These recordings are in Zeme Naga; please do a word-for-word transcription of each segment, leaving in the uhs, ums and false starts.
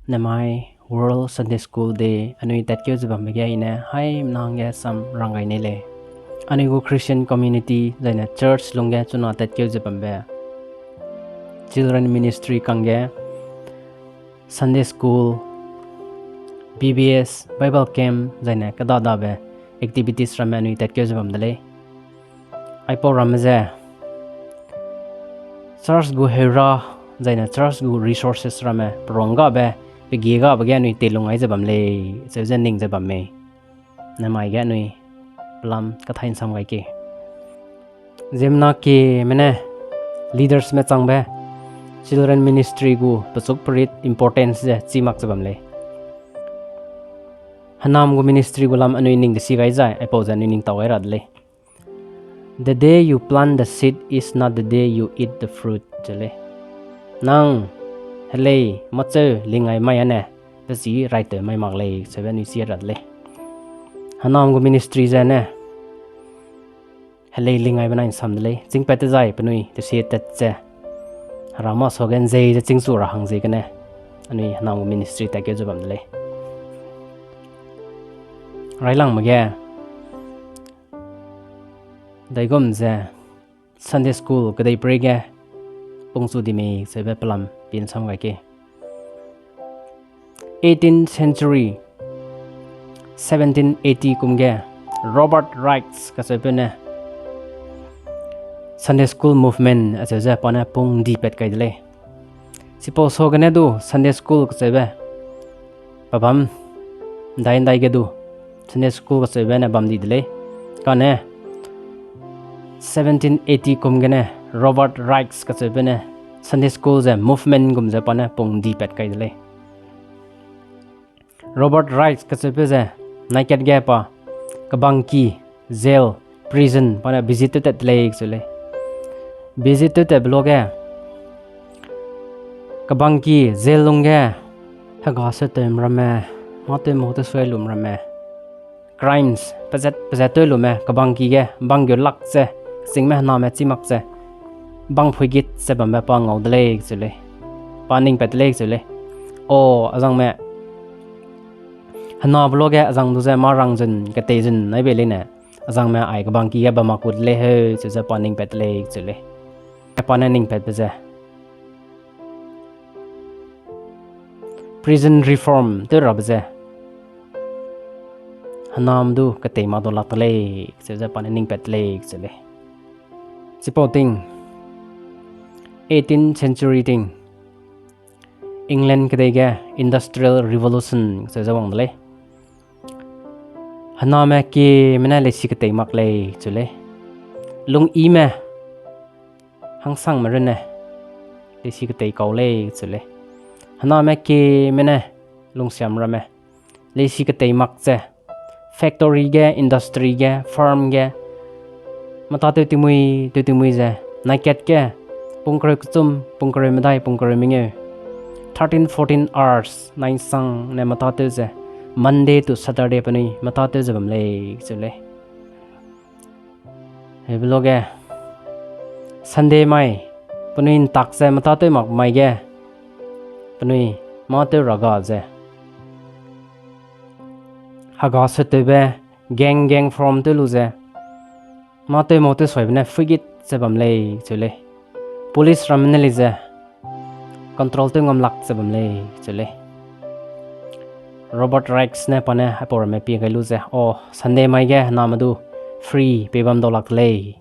Nemai World Sunday School Day anui tatkeu ze bambe ge i ne haimena hangge sam rang gai nei lei. Anui gu Christian community zaine church lungge chuna tatkeu ze bambe children ministry kangge Sunday school, B B S, Bible camp zaine kêda-dabe activities ramme anui tatkeu ze bam de lei. Aipau ramme ze church gu heura zaine church gu resources ramme peronggabe, pegigabe ge anui teilung ai ze bam lei, cheu ze ning ze bam mei. Nemai ge anui pelam kathai nsam gai ke. Ziemmena kieme ne leadersme changbe children ministry gu pechuk perit importance ze chî mak ze bam lei. Hênam gu ministry gu lam anui ning de si gai zai, aipau ze anui ning tau gai ra de lei. The day you plant the seed is not the day you eat the fruit, cheu lei. Nang helei mâcheu lingai mai ane, pechî raitew mai mak lei, cheube anui chi ra de lei. Hênam gu ministry ze ne helei lingaibe nai nsam de lei. Chîngpat dezai penui tesie tat ze, Hera masuage nzei ze chîngchu ra hang ziegene, anui hênam gu ministry tatkeu ze bam de lei. Railangme ge, daigum ze Sunday school kedeiperei ge pungchu di mei cheube pelam pie nsam gai ke. Eighteenth century, seventeen eighty kum ge Robert Raikes kacheupeu ne Sunday school movement acheu ze pa ne pung ndipat kai de lei. Chipau suagene du Sunday school kacheube pebâm ndai ndai ge du Sunday school kacheube ne bam di de lei. Kane seventeen eighty kum gene Robert Raikes kacheube ne Sunday school ze movement gum ze pa ne pung ndipat kai de lei. Robert Raikes kacheupeu ze naikat ge pa kebangki, jail, prison pa ne visit tew tat de lei kacheu lei. Visit tew tatbe luage kebangki jail lungge hega se tew ramme, mâ tew mau tew sui lum ramme, crimes pezat pezat tew lume kebangki ge bang geu lak ze, kechîngme hêname chî mak ze, bang phuigit ze bambe pa ngau de lei kacheu lei. Pa ning pat de lei kacheu lei. O, azangme hênabe luage azang du ze mâ rangzun ketei zun nai bei leine, azangme ai kebangki ge bam mak gu de lei heu cheu ze pa ning pat de lei kacheu lei. Pa ne ning patbe ze prison reform tew rabe ze hênam du ketei ma du lak de lei cheu ze pa ne ning pat de lei kacheu lei. Chipau ting, eighteenth century ting, England kedei ge Industrial Revolution cheu ze wang de lei. Hêname kieme ne leisi ketei mak lei cheu lei. Lungime hangsangme runne leisi ketei kau lei cheu lei. Hêname kieme ne lungsiam ramme leisi ketei mak ze factory ge, industry ge, farm ge, mâtâtew tingmui tew tingmui ze naikat ge pungkereu kechum, pungkereu medai, pungkereu mengeu, thirteen, fourteen hours nai nsang ne mâtâtew ze, Monday to Saturday penui mâtâtew ze bam lei cheu lei. Hebe luage Sunday mai penui ntak ze mâtâtew mak mai ge penui mâtew ra ga ze hega setewbe gang gang form tew lu ze mâtew mau tew suibe ne phuigit ze bam lei cheu lei. Police ramme ne lei ze control tew ngam lak ze bam lei cheu lei. Robert Raikes ne pa ne aipau ramme pie gai lu ze, o, Sunday mai ge hêname du free pei bam dau lak de lei.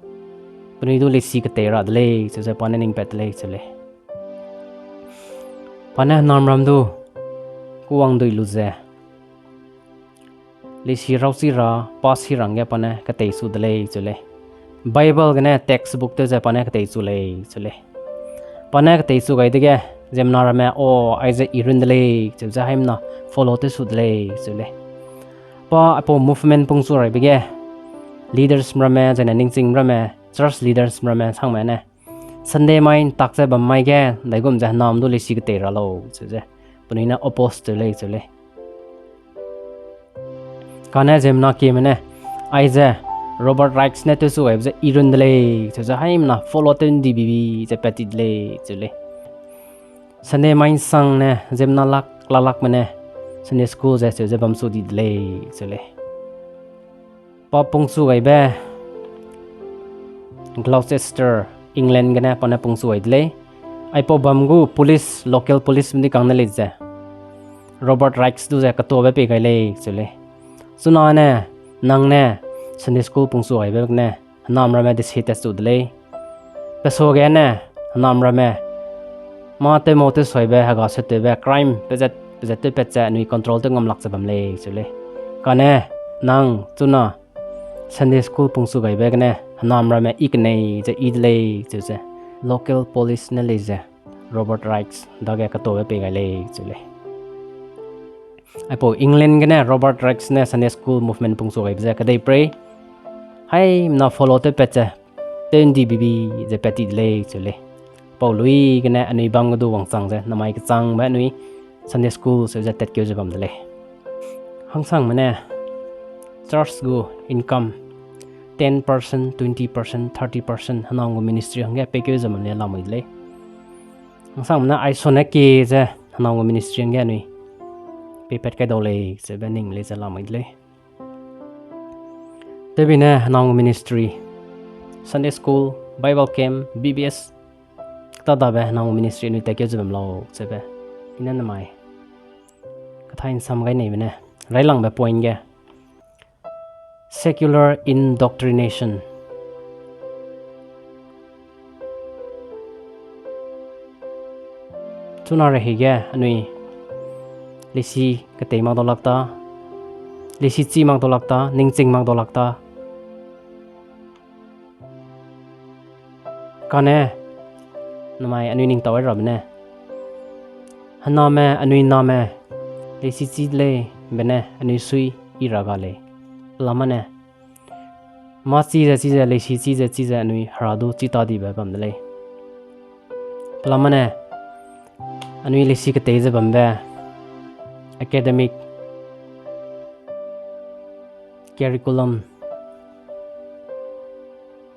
Penui du leisi ketei ra de lei cheu ze pa ne ning pat de lei cheu lei. Pa ne hênam ram du kûwang dui lu ze leisi rauchi ra, pa si rangge pa ne ketei su de lei cheu lei. Bible gene textbook tew ze pa ne ketei chu lei cheu lei. Pa ne ketei chu gai dege, ziemmena ramme, o, aize i run de lei cheu ze haimena follow tew su de lei cheu lei. Pa aipau movement pungchu raibe ge leaders ramme, zaine ningching ramme, church leaders ramme sangme ne Sunday mai ntak ze bam mai ge ndaigum ze hênam du leisi ketei ra lau cheu ze penui ne oppose tew lei cheu lei. Kane ziemmena kieme ne, aize Robert Raikes ne tew chu gaibe ze i run de lei cheu ze haimena follow tew ndibibi ze pat ti de lei cheu lei. Sunday mai nsang ne ziemmena lak klalakme ne Sunday school ze cheu ze bam su di de lei cheu lei. Pa pungchu gaibe Gloucester, England gene pa ne pungchu gai de lei. Aipau bam gu police, local police mdi kang ne lei ze Robert Raikes du ze katuabe pei gai lei cheu lei. Chuna ne, nang ne Sunday school pungchu gaibe ne, henam ramme desie tat su de lei. Pe suage ne, henam ramme, mâ tewmau tewsuibe, hega setewbe, crime pezat, pezat tewpat ze anui control tew ngam lak ze bam lei cheu lei. Kane, nang, chuna, Sunday school pungchu gaibe gene, henam ramme i kenei ze i de lei cheu ze, local police ne lei ze Robert Raikes dage katuabe pei gai lei cheu lei. Aipau England gene Robert Raikes ne Sunday school movement pungchu gaibe ze kedeiprei haimena follow tewpat ze, tew ndi bibi ze pat ti de lei cheu lei. Pau lui gene anui bam ge du wangchang ze, namai kechangbe anui Sunday school seu ze tatkeu ze bam de lei. Hangsangme ne church gu income ten percent, twenty percent, thirty percent henam gu ministry hangge peikeu ze bam lei lamui de lei. Hangsangme ne aisone kie ze henam gu ministry hangge anui peipat kai dau lei zeube ning lei ze lamui de lei. Tewbine henam gu ministry, Sunday school, Bible camp, B B S, kata dabe henam gu ministry anui tatkeu ze bam lau zeube, i ne namai kathai nsam gai neibe ne, railangbe point ge, secular indoctrination. Chuna rehei ge anui leisi ketei mak dau lak ta, leisi chî mak dau lak ta, ningching mak dau lak ta. Kane, namai anui ning tau ai rabe ne, hename anui name leisi chî de lei be ne anui sui i ra ga lei. Pelamane, mâ chî ze chî ze, leisi chî ze chî ze anui Hera du chî ta dibe bam de lei. Pelamane, anui leisi ketei ze bambe, academic, curriculum,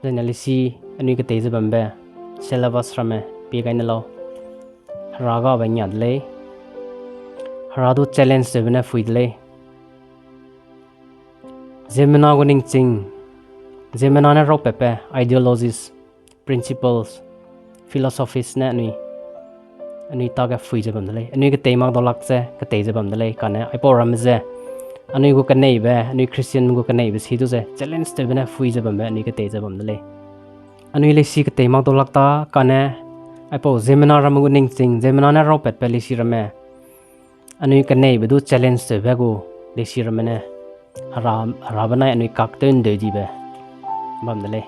zene leisi anui ketei ze bambe, syllabus ramme pie gai ne lau. Hera gabe ngia de lei. Hera du challenge tewbe ne phui de lei. Ziemmena gu ningching, ziemmena ne raupatbe ideologies, principles, philosophies ne anui, anui tage phui ze bam de lei. Anui ketei mak dau lak ze ketei ze bam de lei. Kane aipau ramme ze anui gu keneibe, anui Christian gu keneibe si du ze challenge tewbe ne phui ze bambe anui ketei ze bam de lei. Anui leisi ketei mak dau lak ta kane, aipau ziemmena ramme gu ningching, ziemmena ne raupatbe leisi ramme, anui keneibe du challenge tewbe gu leisi ramme ne, Hera, Hera benai anui kak tew ndeu dibe bam de lei.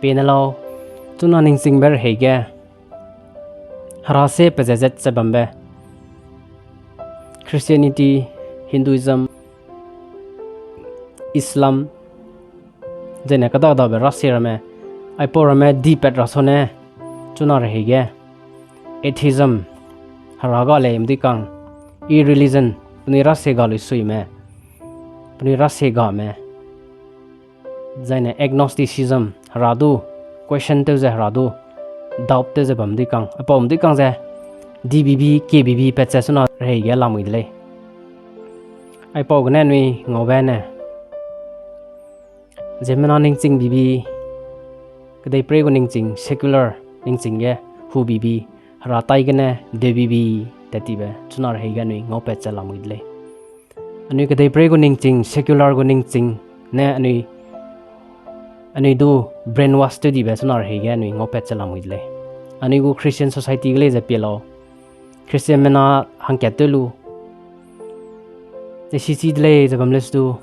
Pie ne lau, chuna ningchingbe rehei ge, Hera sie pezezet ze bambe, Christianity, Hinduism, Islam, zene keda dabe rasie ramme, aipau ramme dipat ra sone, chuna rehei ge, atheism, Hera ga lei mdui kang, irreligion, penui rasie ga lui suime, penui rasie game, zaine agnosticism, Hera du question tew ze Hera du doubt tew ze bam mdui kang, aipau mdui kang ze, D B B, K B B pat ze chuna rehei ge lamui de lei. Aipau gene anui ngaube ne, ziemmena ningching bibi, kedeiperei gu ningching, secular ningching ge hu bibi, Hera tai gene deu bibi, tat tibe chuna rehei ge anui ngaupat ze lamui de lei. Anui kedeiperei gu ningching, secular gu ningching ne anui, anui du brainwash tew dibe chuna rehei ge anui ngaupat ze lamui de lei. Anui gu Christian society ge lei ze pie lau. Christianme na hangkat tew lu, leisi chi de lei ze bam le su du,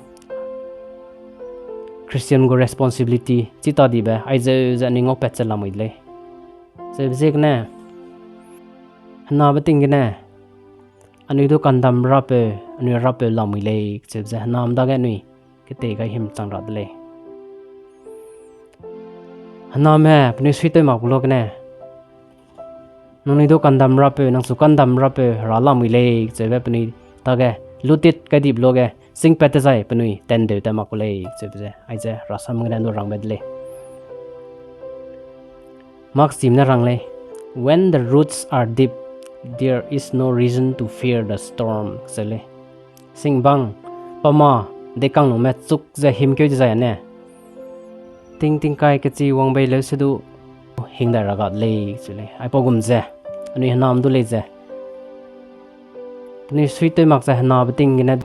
Christian gu responsibility chi ta dibe aizeu ze anui ngaupat ze lamui de lei. Zeube ziegene, henabe ting gene, anui du kandam rapeu, anui rapeu lamui lei, zeube ze henam dage anui ketei gai him chang ra de lei. Hename penui suitew mak bu luagene, nangnui du kandam rapeu, nang chu kandam rapeu Hera lamui lei, zeube penui tage lutit kai dibe luage, singpat tezai penui tandeu tat mak ku lei, zeube ze, aize rasam gene du rangbe de lei. Mark chim ne rang lei, When the roots are deep, There is no reason to fear the storm, kacheu lei. Singbang, pama, dekang lume chuk ze himkeu dizai ne, ting tingkai kechi wang bei leu se du hingdai ra ga de lei, kacheu lei. Aipau gum ze, anui henam du lei ze, penui suitew mak ze henabe ting gene,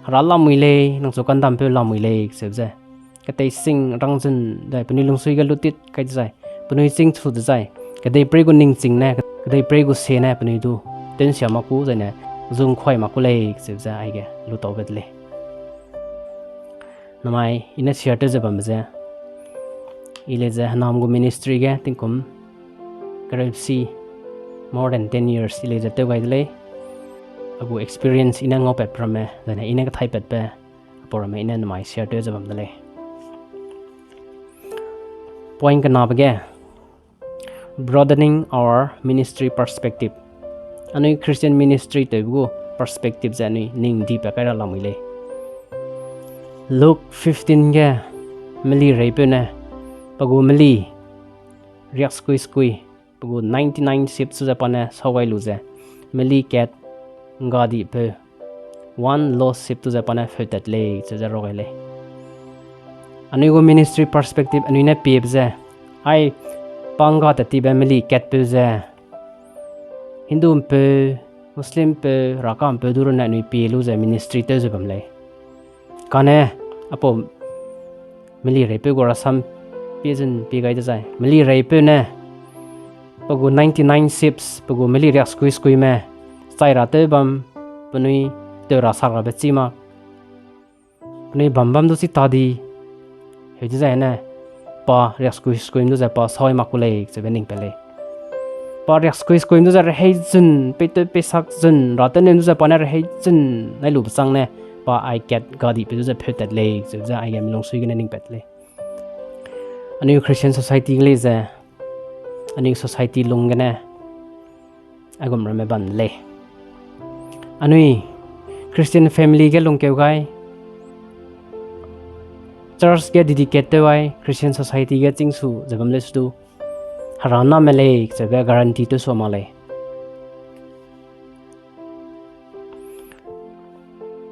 Hera lamui lei, nang chu kandampeu lamui lei, kacheu ze, ketei sing rangzun dai penui lungsui ge lutit kai dezai, penui chîngchu dezai, kedeiprei gu ningching ne, kedeiprei gu sie ne penui du tewnsia mak ku zai ne, zungkuai mak ku lei, kacheu ze aige lutaube de lei. Namai, i ne share tew ze bambe ze, i lei ze henam gu ministry ge tingkum kereusi, more than ten years i lei ze tew gai de lei. A gu experience i ne ngaupat ramme zai ne i ne kathaipatbe, apau ramme i ne namai share tew ze bam de lei. Point kenabe ge, broadening our ministry perspective. Anui Christian ministry tewbe gu perspective ze anui ning dipat kai ra lamui lei. Luke fifteen ge, meli reipeu ne, pe gu meli riaksekui sekui, pe gu ninety-nine sheep chu ze pa ne sau gai lu ze, meli kat nggadipeu, one lost sheep tu ze pa ne feutat lei, cheu ze ra gai lei. Anui gu ministry perspective anui ne piebe ze, ai pa ngga tat tibe meli katpeu ze, Hindu mpeu, Muslim mpeu, Heraka mpeu du runne anui pie lu ze ministry tew ze bam lei. Kane, apau meli reipeu gu rasam pie zun pie gai dezai, meli reipeu ne, pe gu ninety-nine sheeps, pe gu meli riaksekui sekuime chai ra tew bam, penui tew ra sak rabe chî mak, penui bam bam du chi ta di, heu dezai ne, pa riaksekui sekuime du ze pa sawai mak ku lei, cheube ning pat lei. Pa riaksekui sekuime du ze rehei zun, peitew peisak zun, ra tew ne du ze pa ne rehei zun nai lube chang ne, pa ai kat gadipeu du ze pheutat lei, cheu ze aige milungsui gene ning pat lei. Anui Christian society ge lei ze, anui society lung gene, aigum ramme bam de lei. Anui Christian family ge lungkeu gai, church ge dedicate tew ai, Christian society ge chîngsu ze bam lei sudu, Hera name lei cheube guarantee tew sua mak lei.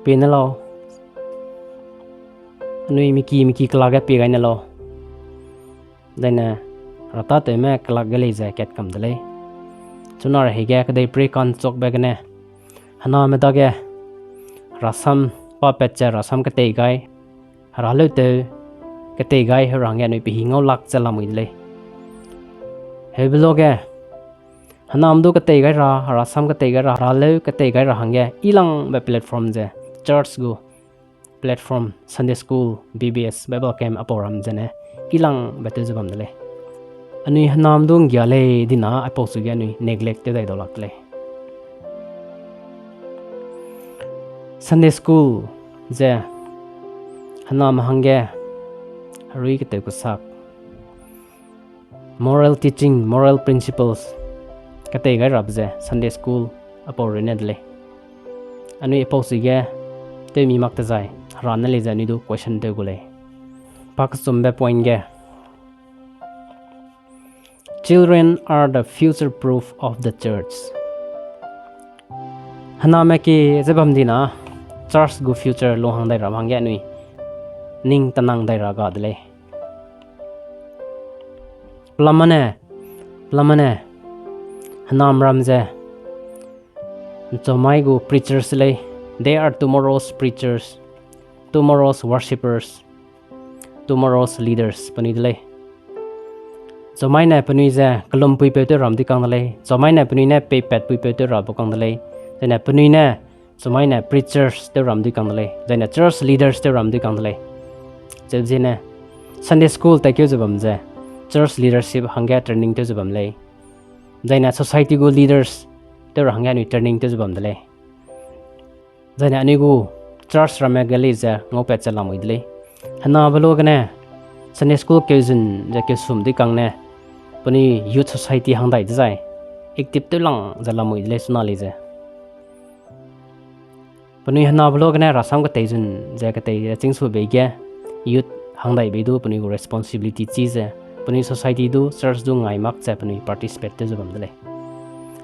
Pie ne lau. Anui miki miki kelak ge pie gai ne lau. Zaine, Hera tâtewme kelak ge lei ze kat kam de lei. Chuna rehei ge kedeiprei ka'nchuakbe gene, hename dage, Herasam pa pat ze Herasam ketei gai, Hera leu tew, ketei gai heu ra hangge anui pehi ngau lak ze lamui de lei. Heube luage, henam du ketei gai ra, Herasam ketei gai ra, Hera leu ketei gai ra hangge, ilangbe platform ze, church gu platform, Sunday school, B B S, Bible camp, apau ram zene, ilangbe tew ze bam de lei. Anui henam du nggia lei dina, aipau suge anui neglect tew dai dau lak de lei. Sunday school ze, hename hangge, herui ketew kesak, moral teaching, moral principles, ketei gai rabe ze Sunday school apau rune de lei. Anui apau suge tewmi mak tezai, Hera ne lei ze anui du question tew gu lei. Pa kechumbe point ge, Children are the future proof of the church. Hename ki ze bam dina, church gu future lunghang dai ra hangge anui ning tanang dai ra ga de lei. Pelamane, pelamane, henam ram ze, nchomai gu preachers lei, they are tomorrow's preachers, tomorrow's worshippers, tomorrow's leaders penui de lei. Chomai ne penui ze kelumpuipeu tew ram dui kang de lei. Chomai ne penui ne peipatpuipeu tew ra bu kang de lei. Zaine penui ne chomai ne preachers tew ram dui kang de lei. Zaine church leaders tew ram dui kang de lei. Cheu zene Sunday school tatkeu ze bam ze church leadership hangge training tew ze bam lei. Zaine society gu leaders tew ra hangge anui training tew ze bam de lei. Zaine anui gu church ramme ge lei ze ngaupat ze lamui de lei. Henabe luagene Sunday school keuzun ze keusum dui kang ne penui youth society hang dai dezai active tew lang ze lamui de lei suna lei ze. Penui henabe luagene rasam ketei zun ze ketei ze chingsube ge youth hang dai bei du penui gu responsibility chi ze penui society du church du ngai mak ze penui participate tew ze bam de lei.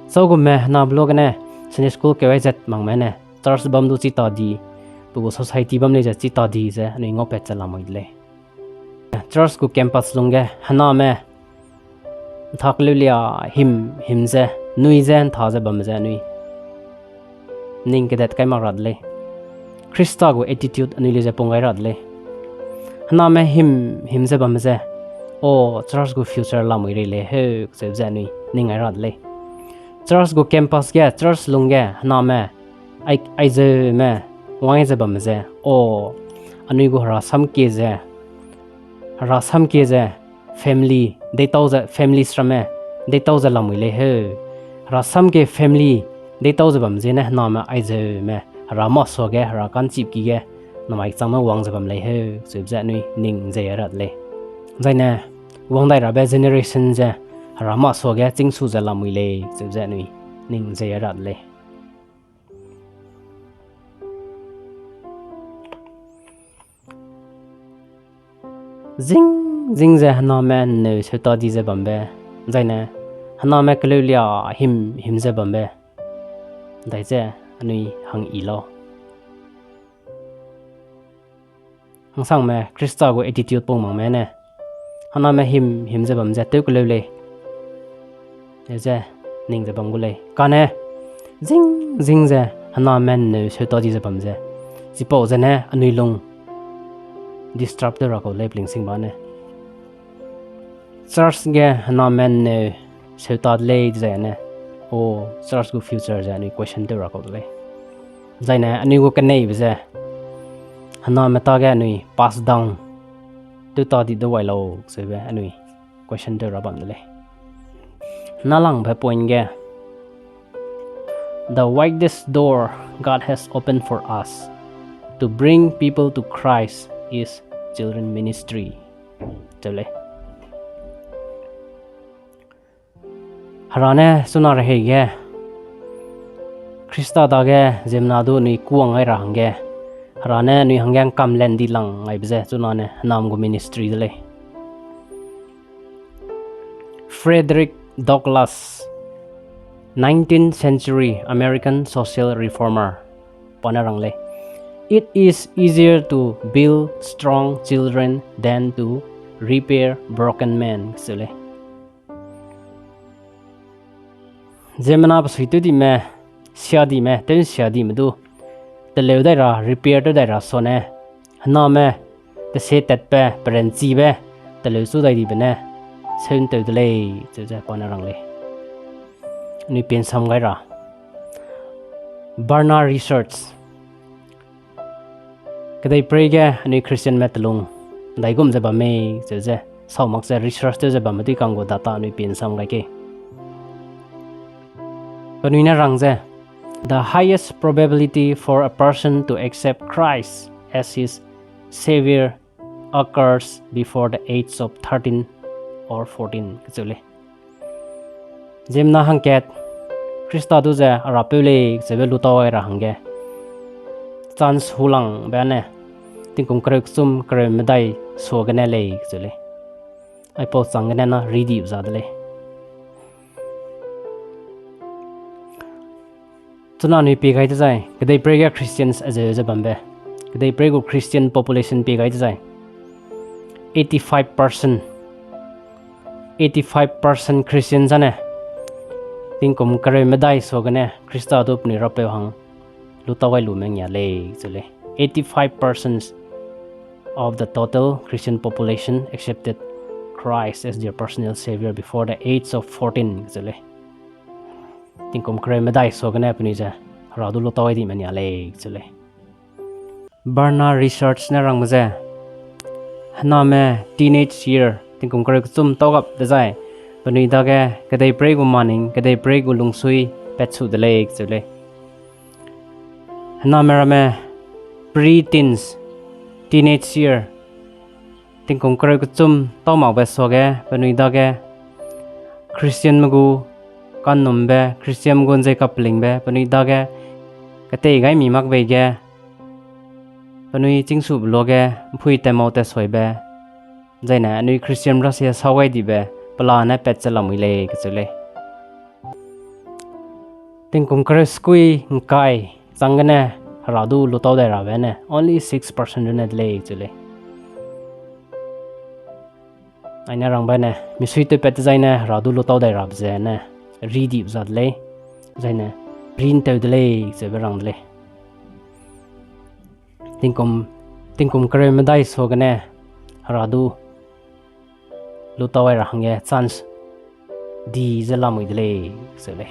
Chau gume hena beloa gene, Sunday school keu ai zat makme ne, church bam du chi ta di, pe gu society bam lei ze chi ta di ze anui ngaupat ze lamui de lei. Church gu campus lungge hename nthak leulia him him ze, nui ze ntha ze bam ze anui ning kedat kai mak ra de lei. Khrista gu attitude anui le ze pung gai ra de lei. Hename him him ze bam ze, o, church gu future lamui rei lei heu, kacheu ze anui ning gai ra de lei. Church gu campus ge, church lungge hename ai, aizeume wang ze bam ze, o, anui gu hera samkie ze, hera samkie ze family, deitau ze families ramme, deitau ze lamui lei heu. Hera samkie family, deitau ze bam ziene hename aizeume hera masuage, hera ka'nchipki ge, namai changme wang ze bam lei heu, kacheu ze anui ning zei ra de lei. Zaine, wang dai rabe generation ze hera masuage chîngsu ze lamui lei, kacheu ze anui ning zei ra de lei. Zing zing ze hename nneu seuta di ze bambe, zaine hename keleulia him him ze bambe, dai ze anui hang i lau. Hangsangme Khrista gu attitude pung makme ne, hename him him ze bam ze tew keleu lei. Ze ning ze bam gu lei. Kane, zing zing ze hename nneu seuta di ze bam ze, chipau zene anui lung disturb tew ra kau lei, pelingsingba ne. Church ge hename nneu seuta de lei dizai ne, o, church gu future ze anui question tew ra kau de lei. Zaine anui gu keneibe ze, hename tage anui pass down tew ta di de wai lau, zeube anui question tew ra bam de lei. Nalangbe point ge, the widest door God has opened for us to bring people to Christ is children ministry. Cheu lei. Hera ne chuna rehei ge, Khrista dage ziemmena du anui kuang gai ra hangge, Hera ne anui hangge ngkam len di lang gaibe ze chuna ne henam gu ministry de lei. Frederick Douglass, nineteenth century American social reformer, pa ne rang lei, It is easier to build strong children than to repair broken men, kacheu lei. Ziemmena besuitew dime, siadime, tew siadime du teleu dai ra, repair tew dai ra sane, hename tesie tatbe, peranchibe, teleu chu dai dibe ne seuntew de lei, cheu ze pa ne rang lei. Anui pinsam gai ra. Barna Research. Kedeiperei ge anui Christianme telung ndaigum ze bam mei, cheu ze sau mak ze research tew ze bamme dui kang gu data anui pinsam gai kei. Penui ne rang ze, the highest probability for a person to accept Christ as his Savior occurs before the age of thirteen or fourteen, kacheu lei. Ziemmena hangkat, Khrista du ze a Rapeu lei kacheube lutau gai ra hangge, chance hulangbe ne, tingkum kereu kechum kereu medai suagene lei kacheu lei. Aipau chang gene na ridi za de lei. Chuna anui pie gai dezai, kedeiperei ge Christians azeu ze bambe, kedeiperei gu Christian population pie gai dezai, eighty-five percent, eighty-five percent Christian zane, tingkum kereu medai suagene Khrista du penui Rapeu hang lutau gai lume ngia lei kacheu lei. Eighty-five percent of the total Christian population accepted Christ as their personal Savior before the age of fourteen kacheu lei. Tingkum kereu medai suagene penui ze Hera du lutau gai dime ngia lei kacheu lei. Barna Research ne rangbe ze, hename teenage year, tingkum kereu kechum tau gap dezai, penui dage kedeiperei gu maning, kedeiperei gu lungsui patchu de lei kacheu lei. Hename ramme pre-teens, teenage year, tingkum kereu kechum tau makbe suage penui dage Christianme gu kannumbe, Christianme gu nzei kapelingbe penui dage ketei gai mi makbe ge, penui chingsube luage mpui tat mau tat suibe, zaine anui Christian rasie sau gai dibe pelane pat ze lamui lei kacheu lei. Tingkum kereu sekui ngkai chang gene Hera du lutau dai rabe ne only six percent rune de lei cheu lei. Aine rangbe ne, misui tewpat dezaine Hera du lutau dai rabe ze ne, ri dibe za de lei, zaine, ri nteu de lei, zeube rang de lei. Tingkum, tingkum kereu medai suagene, Hera du lutau ai ra hangge chance di ze lamui de lei, zeu lei.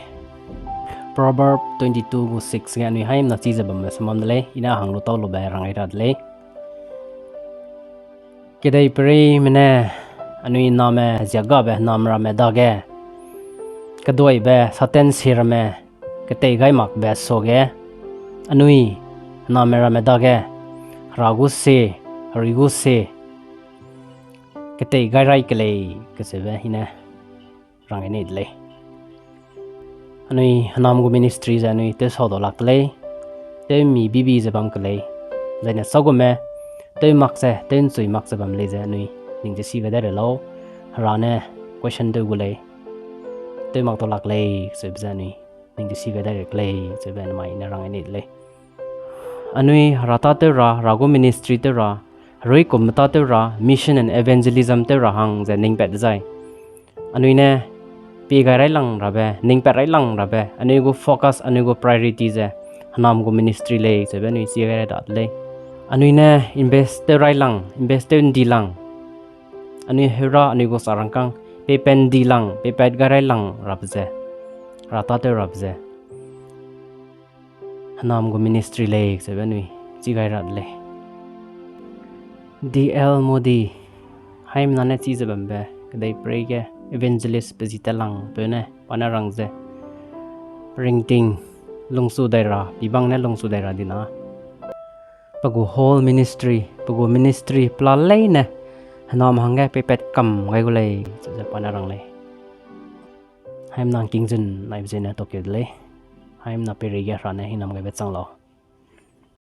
Proverb twenty-two gu six ge anui haimna chi ze bamme sambam de lei, i ne a hang lutau lube rang ai ra de lei. Kedeipereime ne anui name ziagabe henam ramme dage, keduaibe Satan si ramme ketei gai makbe suage, anui hename ramme dage, Hera gu sie, herui gu sie, ketei gai rai kelei, kecheube i ne rang ai nei de lei. Anui henam gu ministry ze anui tewsau dau lak de lei, tewmi bibi ze bam kelei, zaine sa gume, tew mak ze, tew nchui mak ze bam lei ze anui ning ze si gai dai re lau, Hera ne question tew gu lei, tew mak dau lak lei, zeube ze anui ning ze si gai dai re kelei, zeube namai ne rang ai nei de lei. Anui Hera tâtew ra, Hera gu ministry tew ra, herui kum tâtew ra, mission and evangelism tew ra hang ze ning pat dezai, anui ne pie gai railang rabe, ning pat railang rabe, anui gu focus, anui gu priority ze henam gu ministry lei, zeube anui chi gai rai da de lei. Anui ne invest tew railang, invest tew ndi lang, anui heura, anui gu sarangkang, peipat ndi lang, peipat gai railang rabe ze, Hera tâtew rabe ze henam gu ministry lei, zeube anui chi gai ra de lei. D L Moody, haimna ne chi ze bambe, kedeiperei ge evangelist pe zi tat langpeu ne, pa ne rang ze, ringting lungsu dai ra, pibang ne lungsu dai ra dina, pe gu whole ministry, pe gu ministry pela leine, henam hangge peipat kam gai gu lei, ze pa ne rang lei. Haimna ngkingzun naibe zene tokeu de lei. Haimna peireige Hera ne hinam gaibe chang lau.